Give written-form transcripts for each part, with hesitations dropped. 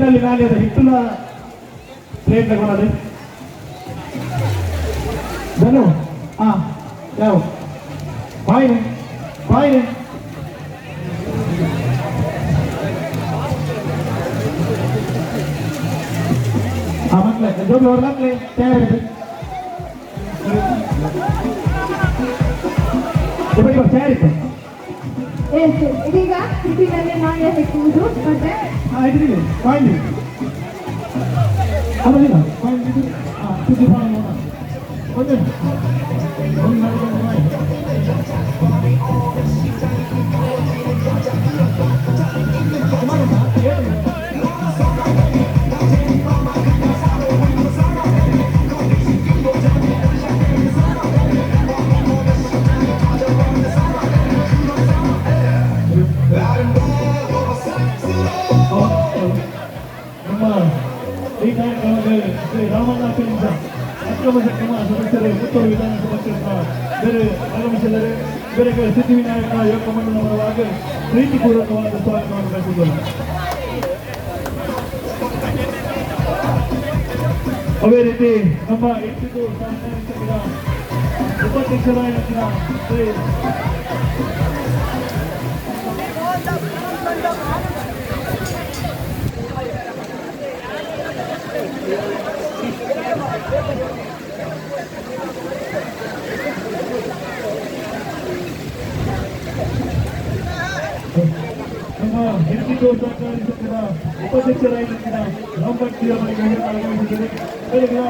ಹಿಟ್ಟಿನಲ್ಲಿ ನಾಳೆ ಹಿಟ್ಟುನ ಪ್ಲೇಟ್ ತಗೊಳ್ಳೋದು ಧನು. ಹಾ, ಯಾವ ಕಾಯಿನ್ ಕಾಯಿನ್? ಹಾ, ಮಕ್ಕಳೇ, ಜೋಬಿ ಹೊರಲಾಕ್ಲೆ ತಯಾರಿ. ತಯಾರಿತ್ತು. ಎಸ್, ಇದೀಗ ಹಿಟ್ಟಿನಲ್ಲಿ ನಾಣ್ಯ ಹಾಕುವುದು ಸ್ಪರ್ಧೆ. ಹಾ, ಇದ್ದೀವಿ. ಕಾಯಿನ್ ಅಲ್ಲ, ಕಾಯಿನ್ ಇದು. ಹಾ, ಸುದ್ದಿ ನೋಡೋಣ. ಒಂದು ಒಂದು ನಾಲ್ಕು ಕಾಯಿನ್. ನಮ್ಮ ಈ ಕಾರ್ಯಕ್ರಮಕ್ಕೆ ಶ್ರೀ ರಾಮಣ್ಣ ಪಿಂಜ, ಅಕ್ರಮ ಸಕ್ರಮ ಸದಸ್ಯರು, ಪುತ್ತೂರು ವಿಧಾನಸಭಾ ಕ್ಷೇತ್ರ ಬೇರೆ ಆಗಮಿಸಿದರೆ ಬೇರೆ ಸಿದ್ಧಿವಿನಾಯಕ ಯುವಕ ಮಂಡಲ ಪರವಾಗಿ ಪ್ರೀತಿಪೂರ್ವಕವಾದ ಸ್ವಾಗತವನ್ನು ಬಯಸಿದ್ದೇನೆ. ಅದೇ ರೀತಿ ನಮ್ಮ ಇಟ್ಟಿದ್ದು ಸಹಕಾರಿ ಸಂಘದ ಉಪಾಧ್ಯಕ್ಷರಾಗಿದ್ದ ಶ್ರೀ ನಮ್ಮ ಹಿರಿಕಿತು ಸಹಕಾರಿ ಸಂಘದ ಉಪಾಧ್ಯಕ್ಷರಾಗಿದ್ದ ರಾಮಭಟ್ಟಿ ಅವರಿಗೆ ಆಗಮಿಸಿದ್ದಾರೆ. ಅವರಿಗೆ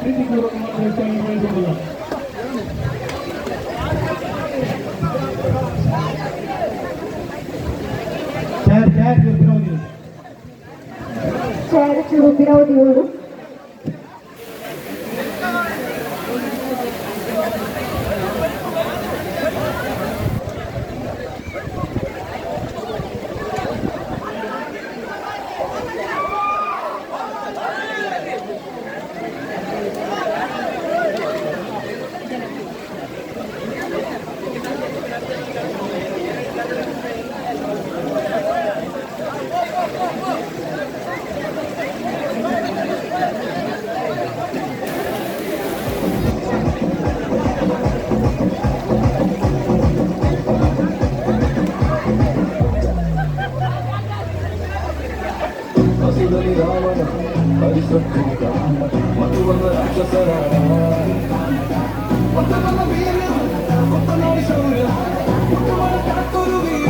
ಪ್ರೀತಿಪೂರ್ವಕವಾದ ಸ್ವಾಗತ ಬಯಸುವುದಿಲ್ಲ. ಚೇರ್ ಚೇರ್ ವಿರೋಧಿ. ಚೇರ್ ಚೂರು ವಿರೋಧಿಗಳು. ಹಸುದಲ್ಲಿ ರಾವಣ ಹರಿಸಕ್ಕೂಗ ಮಧುವನ ರಾಕ್ಷಸರ ಮತ್ತವನ ವೀರ ಕೊತ್ತನಾಡಿ ಶೌರ್ಯ ಹುಟ್ಟುವನ ಕಾತುರು ವೀರ.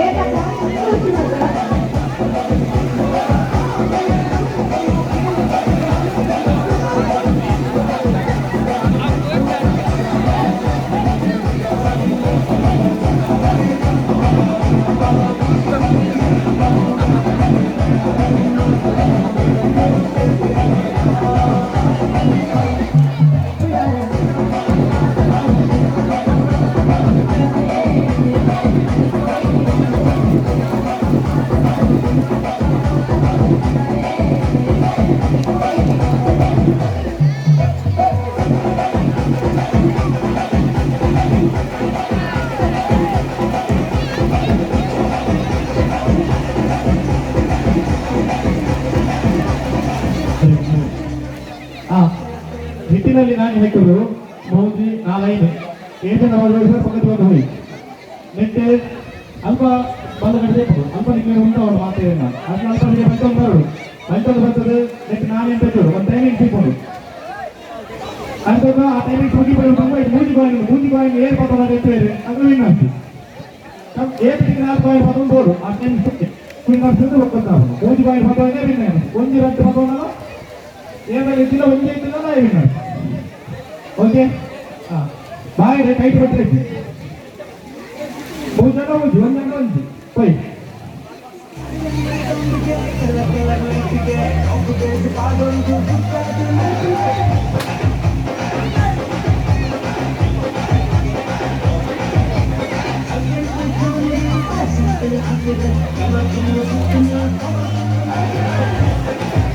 ಏಕಪ್ಪ? ಆ ಹಿಟ್ಟಿನಲ್ಲಿ ನಾನು ಹಾಕೋದು ಮೌಜಿ ನಾಲೈದು ಏಜನ ಪಕ್ಕದ ಒಂದು ಹೋಯಿ ನೆಟ್ಟೆ ಅಲ್ಪ ಬಲ್ಲ ಕಡೆ ಅಲ್ಪ ನಿಮಗೆ ಉಂಟು ಅವಳು ಮಾತೇನ ಅಲ್ಪ ಅಲ್ಪ ನಿಮಗೆ ಬಂತೊಂದು ಬರೋಡು ಬಂತೊಂದು ಬರ್ತದೆ. ನೆಟ್ ನಾನು ಎಂತ ಒಂದು ಟೈಮಿಂಗ್ ಸಿಕ್ಕೊಂಡು ಅಂತ ಆ ಟೈಮಿಂಗ್ ಮುಗಿ ಬರೋ ತುಂಬ ಇದು ಮೂಜಿ ಕಾಯಿನ್ ಮೂಜಿ ಕಾಯಿನ್ ಏರ್ ಪತ್ತದ ಎತ್ತೇರು ಅದು ವಿನ್ ಆಗ್ತದೆ. ಏರ್ ತಿಂಗ್ ನಾಲ್ಕು ಕಾಯಿನ್ ಪತ್ತೊಂದು ಬೋಡು ಆ ಟೈಮ್ ವಿನ್ ಆಗ್ತದೆ. ಒಕ್ಕಂತ ಮೂಜಿ ಕಾಯಿನ್ ಪತ್ತೊಂದೇ ವಿನ್ ಒಂಜಿ ರಟ್ಟು ಪತ್ತೊಂದಲ್ಲ ಏನಾಗ ಇದ್ದಿಲ್ಲ, ಒಂದೇ ಇದ್ದಿಲ್ಲ, ನಾ ವಿನ್. ಓಕೆ. ಹಾ, ಬಾಯಿ ಕೈ ಪಟ್ಟರೆ ಮೂರು ಜನ ಒಂಜಿ ಒಂದು ಜನ ಒಂಜಿ ಪೈ.